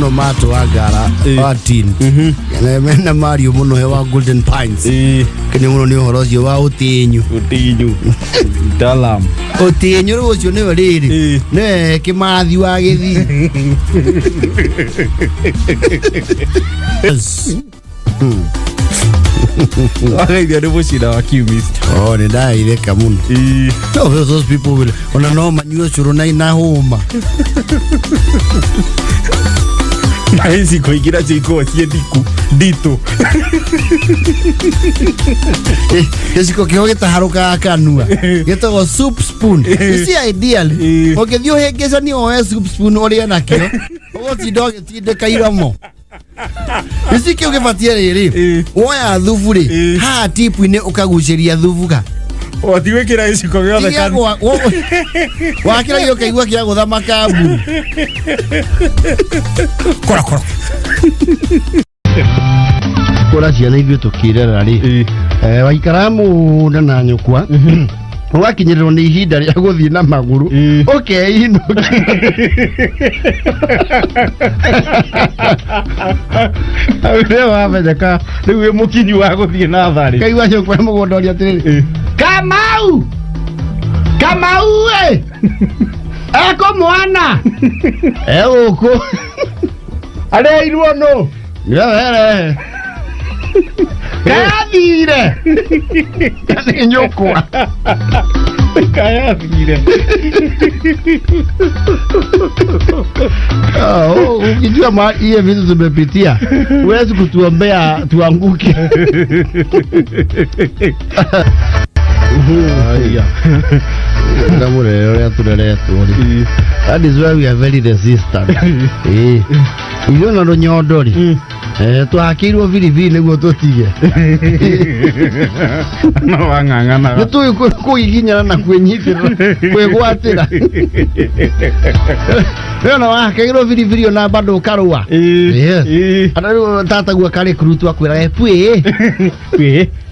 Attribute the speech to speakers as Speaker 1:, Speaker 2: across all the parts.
Speaker 1: Mũno Mato wa Ngara wa Tin mena Mario mũno he wa Golden Pines. Kenio mũno nĩ ũhoro ũcio wa ũtĩnyu.
Speaker 2: Ũtinyu. Mtaalam.
Speaker 1: Ũtĩnyu rĩu ũcio nĩwe rĩrĩ nĩwe kĩmathi wa gĩthii. Yes.
Speaker 2: Wagaithio nĩ mũcina wa chemist.
Speaker 1: Oh, nĩ ndaithĩka mũno. No, those people will, ona no manyue cũrũ na hũma.
Speaker 2: Na iciko ingĩ nacio ikoragwo ciĩ ndiku nditũ.
Speaker 1: Gĩciko kĩho gĩtaharũkaga kanua gĩtagwo soup spoon. You see, ideally ũngĩthiĩ ũhĩngĩcanie woe soup spoon ũrĩe nakĩo, ũgũtinda ũgĩtindĩka iromo. Gĩci kĩu gĩbatie rĩrĩ, woya thubu rĩ, haha tipu-inĩ ũkagucĩria thubu ka
Speaker 2: O ti gwĩkĩra gĩciko gĩothe
Speaker 1: Ti
Speaker 2: kanua.
Speaker 1: Wakĩra gĩ ũkaigua kĩagũtha makambu korokoro kũra ciana ithuĩ tũkĩrera rĩ, waikaraga mũno na nyũkwa, ũgakinyĩrĩrwo nĩ ihinda rĩa gũthiĩ na magũrũ, ũkeinũkia.
Speaker 2: Hau nĩho wamenyeka rĩu wĩ mũkinyu wa gũthiĩ natharĩ.
Speaker 1: Kaigua nyũkwa mũgũnda ũria atĩrĩrĩ, "Kamau, Kamau ĩ eko mwana egũkũ?"
Speaker 2: Areirwo nũ?
Speaker 1: Nĩwe werehe kayathire nĩ nyũkwa.
Speaker 2: Kayathire.
Speaker 1: Ah, oh, ukijua hiyo vitu tumepitia, huwezi kutuombea tuanguke.
Speaker 2: Aya.
Speaker 1: Na mũrere ũrĩa tũreretwo rĩ, that is why we are very resistant. Ĩĩ. Ithuĩ na rũnyondo rĩ, twahakĩirwo biribiri nĩguo tũtige.
Speaker 2: No wang'ang'anaga.
Speaker 1: Nĩ tũĩ kũgiginyana na kwĩnyitĩrĩra, kwĩgwatĩra. Rĩu ona wahakagĩrwo biribiri ona bado ũkarũa. Yes. Ana rĩu tataguo akarĩ kurutu akwĩraga pwĩ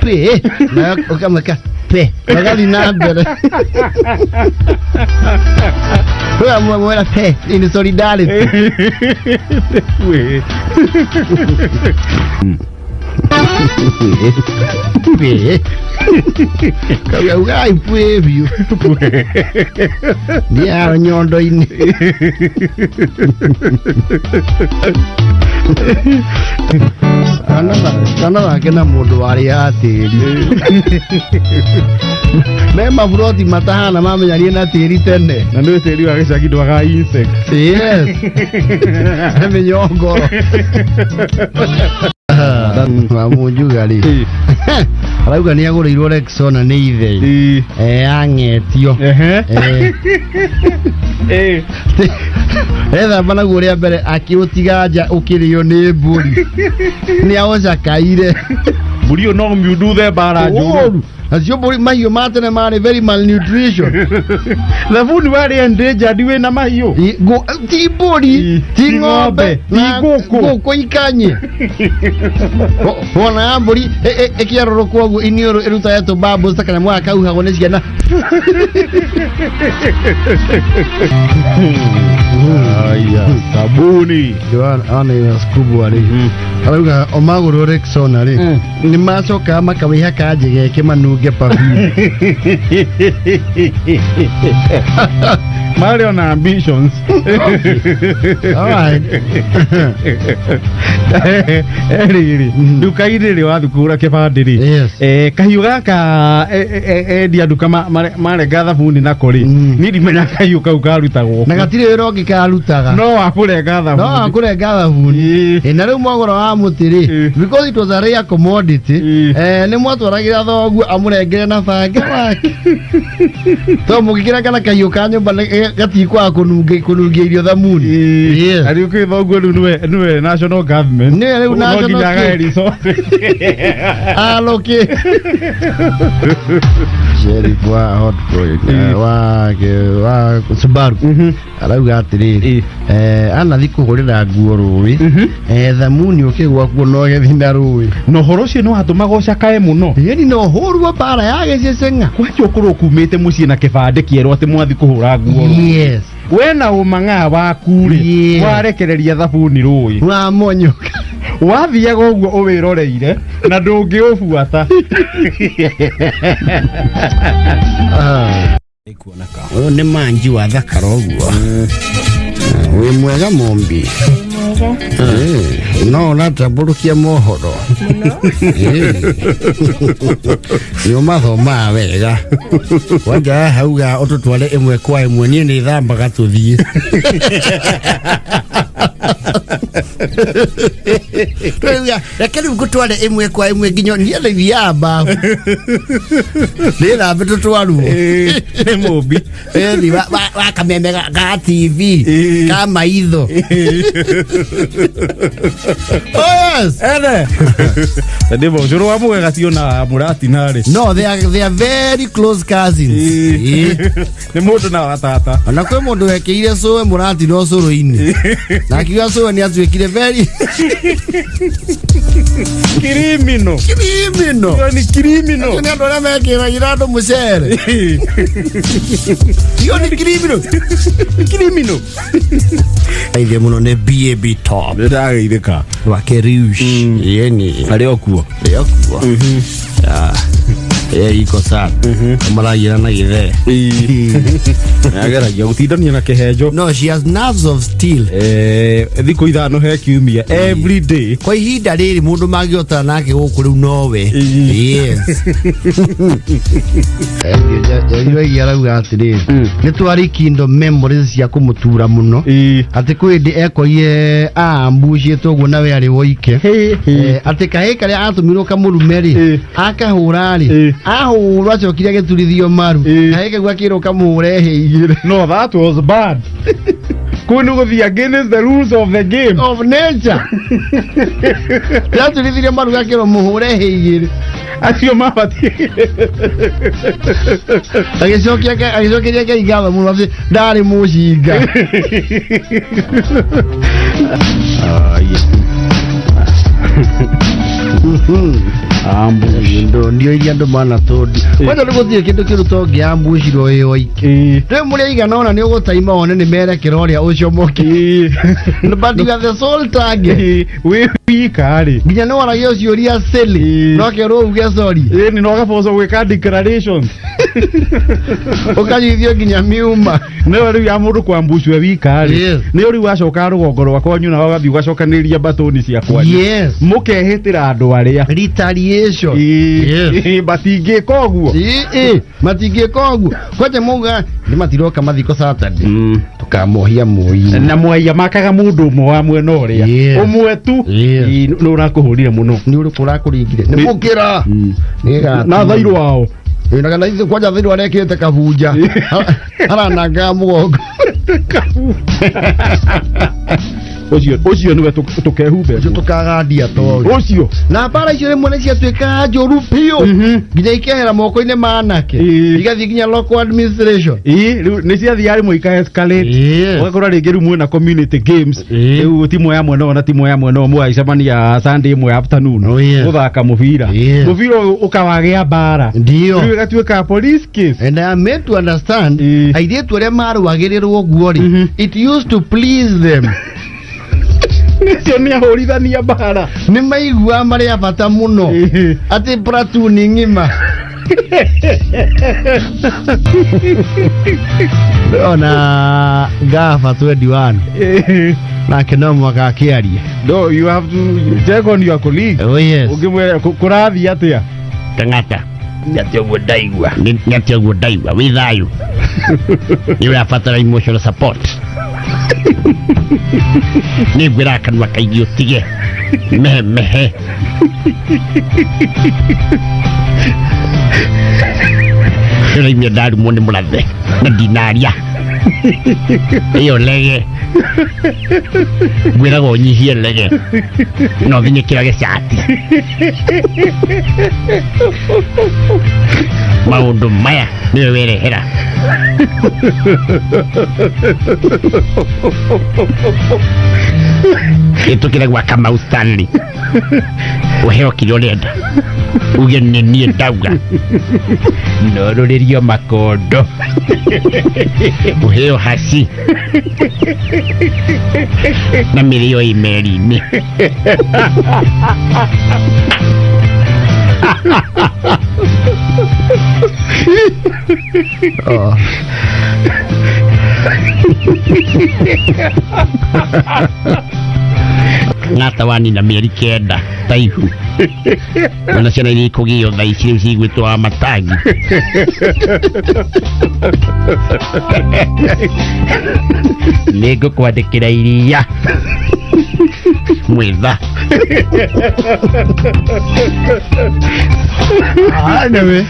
Speaker 1: pwĩ, nawe ũkamwĩka pe, ũgathiĩ na mbere. Rĩu amwĩra pe in solidarity.
Speaker 2: Pwĩ.
Speaker 1: Pwĩ. Kauga pwĩ biũ. Ndiaro nyondo-inĩ. Kana wake na mũndũ warĩaga tĩri me maburoti matahana mamenyanie na tĩri tene.
Speaker 2: Na nĩ tĩri wa gĩcagi ndwagaga insect.
Speaker 1: Yes, mĩnyongoro mamunjuga rĩ, arauga nĩ agũrĩirwo Rexona nĩ ithe. Ang'etio. Ethamba naguo rĩa mbere akĩũtiga nja ũkĩrĩo nĩ mbũri, nĩ aũcakaire.
Speaker 2: Mbũri ĩyo no miunduthe mbara njũru.
Speaker 1: Ũru. Nacio mbũri, mahiũ ma tene marĩ very malnutrition.
Speaker 2: Thabuni warĩ endangered wĩna mahiũ.
Speaker 1: Ti mbũri, ti
Speaker 2: ti
Speaker 1: ng'ombe,
Speaker 2: ng'ombe, ti
Speaker 1: na
Speaker 2: ngũkũ.
Speaker 1: Ngũkũ ikanye. Wona ya mbũri ĩkĩarũrũkwo ũguo iniũrũ ĩrutaga tũbubbles ta kanyamũ gaka kauhagwo nĩ ciana.
Speaker 2: Aya, sabuni.
Speaker 1: Ona kubwa rĩ, arauga o magũrũ Rexona rĩ, nĩ macokaga makawĩhaka njegeke manunge perfume.
Speaker 2: Marĩ ona ambitions.
Speaker 1: Alright.
Speaker 2: Rĩrĩ nduka-inĩ rĩ wathiĩ kũgũra kĩbandĩ rĩ, kahiũ gaka endia nduka marenga thabuni nako rĩ, niĩ ndimenya kahiũ kau karutagwo
Speaker 1: Na gatirĩ wĩra ũngĩ karutaga.
Speaker 2: No wa kũrenga
Speaker 1: no
Speaker 2: thabuni.
Speaker 1: Kũrenga thabuni. Na rĩu mwagũra wa mũtĩ rĩ, because it was a rare commodity, nĩ mwatwaragĩra thoguo amũrengere na banga wake, to mũgĩkĩrenga na kahiũ ka nyũmba gatikwaga kũnungia irio thamuni. Yes.
Speaker 2: Arĩ ũkĩ thoguo rĩu nĩwe national government.
Speaker 1: Nĩwe rĩu
Speaker 2: No
Speaker 1: national
Speaker 2: nginya agae
Speaker 1: cake.
Speaker 2: resources.
Speaker 1: Aloke sheriff wa Hotpoint, wa Subaru arauga atĩrĩrĩ, anathi kũhũrĩra nguo rũĩ, thamuni ũkĩgwa kuo no gĩthi na rũĩ.
Speaker 2: Na ũhoro ũcio nĩ watũmaga ũcakae mũno.
Speaker 1: Ĩni no hũrwo mbara ya gĩceceng'a.
Speaker 2: Kwanja ũkorwo kumĩte mũciĩ na kĩbandĩ kĩerũ atĩ mwathi kũhũra nguo rũĩ.
Speaker 1: Yes.
Speaker 2: Wena ũmang'aa waku rĩ, warekereria thabuni rũĩ,
Speaker 1: wamonyoka,
Speaker 2: wathiaga ũguo ũwĩroreire na ndũngĩũbuata.
Speaker 1: Ũyũ nĩ manji wa thakara ũguo. Wĩ mwega mũmbi? No ũratambũrũkia mohoro. Nĩ ũmathomaga wega. Kwanja hauga ũtũtware ĩmwe kwa ĩmwe, niĩ nĩ thambaga tũthiĩ. Rĩu reke rĩu ngũtware ĩmwe kwa ĩmwe nginya niĩ nĩ thiaga mbabu nĩ thambe tũtwarwo.
Speaker 2: Nĩ mũmbi.
Speaker 1: Ĩni, wa kameme ga TV ka maitho. Oh yes.
Speaker 2: Ene ndĩ ũcũrũ wa mũgega tiona mũratina rĩ.
Speaker 1: No, they are very close cousins. Ĩĩ.
Speaker 2: Nĩ mũndũ na watata.
Speaker 1: Ona kwĩ mũndũ wekĩire cũwe mũratina ũcũrũ-inĩ na akiuga cũwe nĩ atuĩkire very
Speaker 2: Criminal.
Speaker 1: Criminal.
Speaker 2: Ĩyo nĩ criminal.
Speaker 1: Acio nĩ andũ arĩa mekĩragĩra andũ mũcere. Iyo nĩ criminal.
Speaker 2: Criminal.
Speaker 1: Aithie mũno nĩ BAB Top.
Speaker 2: Nĩ ndageithĩka.
Speaker 1: Rwake Riush yeni.
Speaker 2: Arĩ o kuo.
Speaker 1: Rĩo kuo ye iko sana maragira na githe.
Speaker 2: Ageragia gũtindania na kĩhenjo.
Speaker 1: No, she has nerves of steel.
Speaker 2: Thikũ 5 he kiumia, every day.
Speaker 1: Kwa ihinda rĩrĩ mũndũ mangĩhotana nake gũkũ rĩu nowe. Yes. Njeri arauga atĩrĩrĩ, nĩ twarikindo memories cia kũmũtura mũno, atĩ kwĩ hĩndĩ ekorire aambucĩtwo ũguo nawe arĩ woike. Atĩ kahĩ karĩa atũmirwo kamũrume rĩ, akahũra rĩ, ahũrwo acokire agĩturithio maru. Kahĩ kau akĩrwo kamũhũre hĩ 2.
Speaker 2: No, that was bad. Kũu nĩ gũthiĩ against the rules of the game.
Speaker 1: Of nature. Yaturithirie maru gakĩrwo mũhũre hĩ 2.
Speaker 2: Acio mabatiĩ.
Speaker 1: Agĩcokia agĩcokeria Ngai ngatho mũno atĩ ndarĩ mũcinga.
Speaker 2: Ambush.
Speaker 1: Ndio iria andũ manatũndi kwanja nĩ gũtirĩ kĩndũ kĩũru tongĩambucirwo wĩ woike. Rĩu mũrĩ aigana ona nĩ ũgũtaima one nĩ merekera ũrĩa ũcomoke, but you are the sole target.
Speaker 2: Wĩ wika rĩ.
Speaker 1: Nginya nĩ waragia ciũria silly. No kerwo uge sorry.
Speaker 2: Ĩni no gaboco gwĩka declarations.
Speaker 1: Ũkanyuithio nginya miuma.
Speaker 2: Nĩyo rĩu ya mũndũ kwambucwe wika rĩ. Nĩyo rĩu wacoka rũgongo rwa kwanyu na ũgathiĩ ũgacokanĩrĩria mbatũni cia kwanyu. Mũkehĩtĩra andũ arĩa.
Speaker 1: Retaliation.
Speaker 2: Matingĩka ũguo.
Speaker 1: Ĩĩ, matingĩka ũguo kwanja mauga nĩ matiroka mathiko Saturday, tũkamohia mũi.
Speaker 2: Na mwaiya makaga mũndũ ũmwe wa mwena ũrĩa. Ũmwe tu. Ĩĩ, nĩ ũrakũhũrire mũno.
Speaker 1: Nĩ ũrĩkũ ũrakũringire nĩ mũkĩra.
Speaker 2: Na thairũ wao.
Speaker 1: Na kana ithuĩ kwanja thairũ arekĩrĩte kabunja aranangaga mũgongo.
Speaker 2: Ũcio nĩwe tũkehumbe.
Speaker 1: Ũcio tũkagandia toru.
Speaker 2: Ũcio.
Speaker 1: Na mbara icio rĩmwe nĩ ciatuĩkaga njũru biũ, nginya ikehera moko-inĩ ma anake, igathiĩ nginya local administration.
Speaker 2: Ĩĩ, rĩu nĩ ciathiaga rĩmwe ika escalate. Ũgakora rĩngĩ rĩu mwĩna community games. Rĩu timu ya mwena ũyũ na timu ya mwena ũyũ mũgagĩcemania Sunday ĩmwe afternoon gũthaka mũbira. Mũbira ũyũ ũkawagĩa mbara.
Speaker 1: Ndio.
Speaker 2: Rĩu ĩgatuĩka police case.
Speaker 1: And I am made to understand, airĩtu arĩa marũagĩrĩrwo ũguo rĩ, it used to please them.
Speaker 2: Nĩcio nĩ ahũrithania mbara.
Speaker 1: Nĩ maiguaga marĩ a bata mũno, atĩ platoon ng'ima ona gaba 21 nake no mwaka akĩaria.
Speaker 2: No, you have to check on your colleague.
Speaker 1: Oh yes.
Speaker 2: Ũngĩmwĩra kũrathiĩ atĩa?
Speaker 1: Tang'ata nĩ ũguo ndaigua, nĩ atĩa ũguo ndaigua wĩ thayũ, nĩ ũrabatara emotional support, nĩ ngwĩra kanua kaingĩ ũtige mehe mehe. Ndĩraimia ndarumwo nĩ mũrathe na ndinaria ĩyo lege, ngwĩraga ũnyihie lege no thinyĩkĩrage cati maũndũ maya nĩwe werehera. Ĩtũkĩre gwa Kamau Stanley. Ũheo kĩrĩa ũrenda. Uge nĩ niĩ ndauga. Norũrĩrio makondo. Ũheo haci. Na mĩrĩo ĩ meri-inĩ. Oh. Ng'ata wanina mĩeri 9 ta ihu ona ciana iria ikũgĩo thaa ici rĩu cigwĩtwo wa matangi. Nĩ ngũkwandĩkĩra iria mwĩtha. Anyway,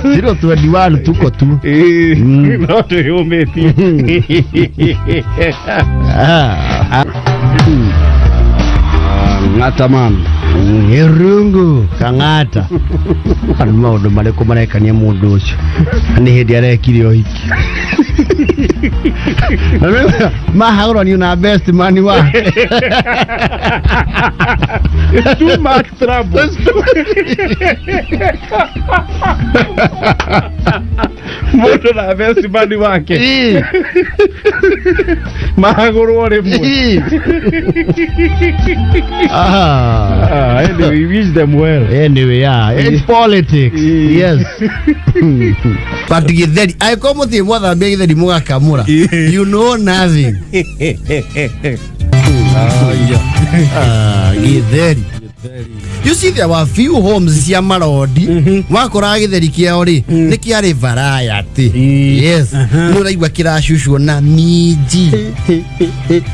Speaker 1: 021 tuko tu.
Speaker 2: No twĩyũmĩtie.
Speaker 1: Ah.
Speaker 2: Ng'ata man.
Speaker 1: Irungu kang'ata kana maũndũ marĩkũ marekania mũndũ ũcio nĩ hĩndĩ arekire ũhiki mahagũranio na best man wake.
Speaker 2: It's too much trouble. Mũndũ na best man wake mahagũrwo rĩmwe.
Speaker 1: Ah.
Speaker 2: Ah, anyway, we wish them well.
Speaker 1: Anyway, yeah, it's politics. Yes. But githeri, angĩkorwo mũtirĩ mwathambia githeri mũgakamũra, you know nothing. Ah, githeri. You see, there were few homes cia marondi wakoraga gĩtheri kĩao rĩ nĩ kĩarĩ variety. Yes, nĩ ũraigua kĩracucwo na minji.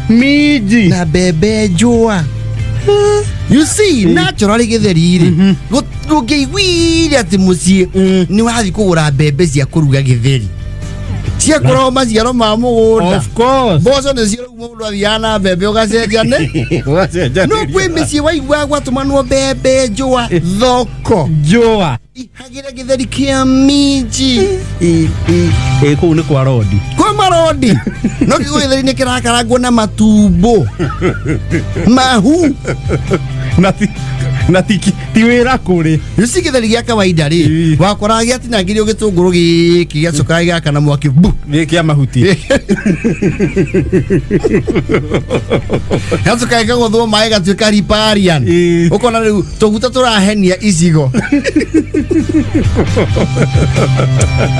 Speaker 2: Minji.
Speaker 1: Na mbembe njũa. You see, naturally gĩtheri rĩ ndũngĩiguire atĩ mũciĩ nĩ wathiĩ kũgũra mbembe cia kũruga gĩtheri, ciakoragwo maciaro ma mũgũnda.
Speaker 2: Of course.
Speaker 1: Mboco nĩcio rĩu mũndũ athiaga na mbembe ũgacenjane. No kwĩ mĩciĩ waiguaga gwatũmanwo mbembe njũa thoko.
Speaker 2: Njũa.
Speaker 1: Ihagĩre gĩtheri kĩa minji.
Speaker 2: Ĩ kũu nĩ kwa rodi.
Speaker 1: Kwĩ marondi no kĩgo gĩtheri nĩ kĩrakarangwo na matumbo mahu.
Speaker 2: Na ti wĩra kũrĩ.
Speaker 1: Rĩu gĩtheri gĩa kawaida rĩ wakoraga gĩatinangĩrio gĩtũngũrũ gĩkĩ gĩacokaga gĩgakana mwaki bu.
Speaker 2: Nĩ kĩa mahuti.
Speaker 1: Gacoka gĩkagũthwo maĩ gatuĩka riparian. Ũkona rĩu tũguta tũrahenia icigo.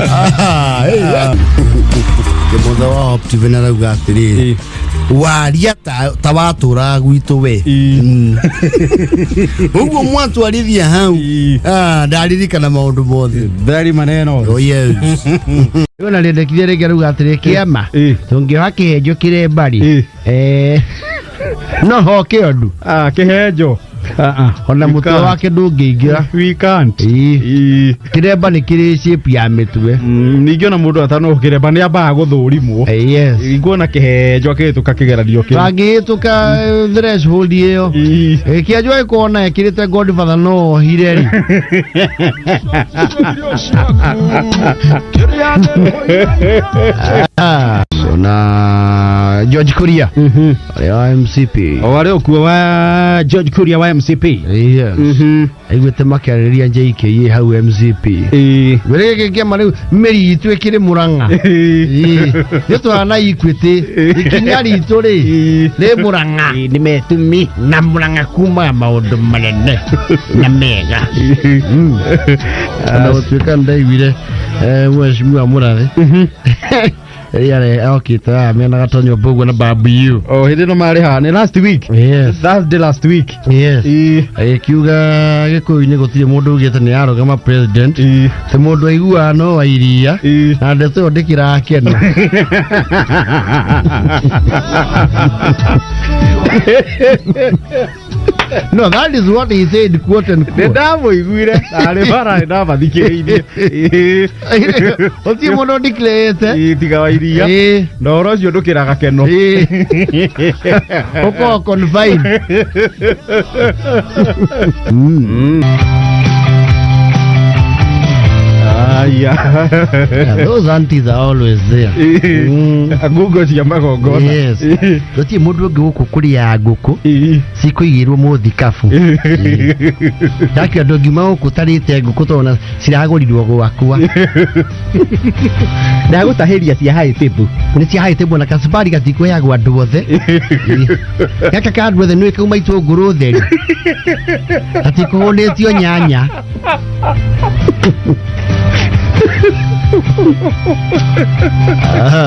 Speaker 1: Ah, eh. Kĩmotho wa Hope TV arauga atĩrĩrĩ, waria ta watũraga gwitũ we. Ũguo mwatwarithia hau. Ah, ndaririkana maũndũ mothe.
Speaker 2: Very maneno.
Speaker 1: Oh yes. Ona rĩendekithia rĩngĩ arauga atĩrĩ kĩama tũngĩoha kĩhenjo kĩrembari no hoke ũndũ.
Speaker 2: Ah, kĩhenjo. Ah, ah.
Speaker 1: Ona
Speaker 2: We
Speaker 1: mũtwe
Speaker 2: can't.
Speaker 1: wake ndũngĩingĩra.
Speaker 2: We can't.
Speaker 1: Kĩremba nĩ kĩrĩ shape ya mĩtwe.
Speaker 2: Ningĩ ona mũndũ atano kĩremba nĩ ambaga gũthũrimwo.
Speaker 1: Yes.
Speaker 2: Nguona kĩhenjo akĩhĩtũka kĩgeranio kĩu.
Speaker 1: Tangĩhĩtũka threshold ĩyo. Kĩanjũ agĩkorwo na ekĩrĩte Godfather no ohire rĩ. Ah, na George Kuria ũrĩa wa MCP.
Speaker 2: O arĩ ũkuo wa George Kuria wa MCP.
Speaker 1: Yes. Aiguĩte makĩarĩrĩria JKA hau MCP. Wĩrĩ gĩkĩ kĩama rĩu mĩri itũ ĩkĩrĩ Mũrang'a. Nĩ twana Equity ikinya ritũ rĩ rĩ Mũrang'a. Nĩ metumi na Mũrang'a kumaga maũndũ manene na mega. Ona gũtuĩka nĩndaiguire mheshimiwa Mũrathe rĩrĩa okĩte haha mena gatonyomba ũguo na babu yu.
Speaker 2: O hĩndĩ ĩno marĩ haha nĩ last week.
Speaker 1: Yes.
Speaker 2: Thursday last week.
Speaker 1: Yes. Agĩkiuga Gĩkũyũ-inĩ gũtirĩ mũndũ ugĩte nĩ arũgama president. Ti mũndũ aiguaga no wa iria na ndeto ĩyo ndĩkĩrakena. No, that is what he said, quote and
Speaker 2: Nĩ
Speaker 1: quote.
Speaker 2: ndamũiguire narĩ bara nĩ ndamathikĩrĩirie.
Speaker 1: Gũtirĩ mũndũ ndikĩrĩte.
Speaker 2: Tiga wa iria. Na ũhoro ũcio ndũkĩraga keno.
Speaker 1: Ũkorwo confined.
Speaker 2: Aya.
Speaker 1: Yeah, those aunties are always there.
Speaker 2: Ngungo cia magongona.
Speaker 1: Yes. Gũtirĩ mũndũ ũngĩ gũkũ kũrĩa ngũkũ cikũigĩrwo mũthikabu. Ndakĩo andũ ngiuma gũkũ tarĩte ngũkũ tondũ ciragũrirwo gwakwa.
Speaker 2: Ndagũtahĩria cia high table.
Speaker 1: Nĩ cia high table na kacubari gatikũheagwo andũ othe. Gaka ka andũ othe nĩ kauma itũngũrũ theri. Gatikũhũnĩtio nyanya. Aha.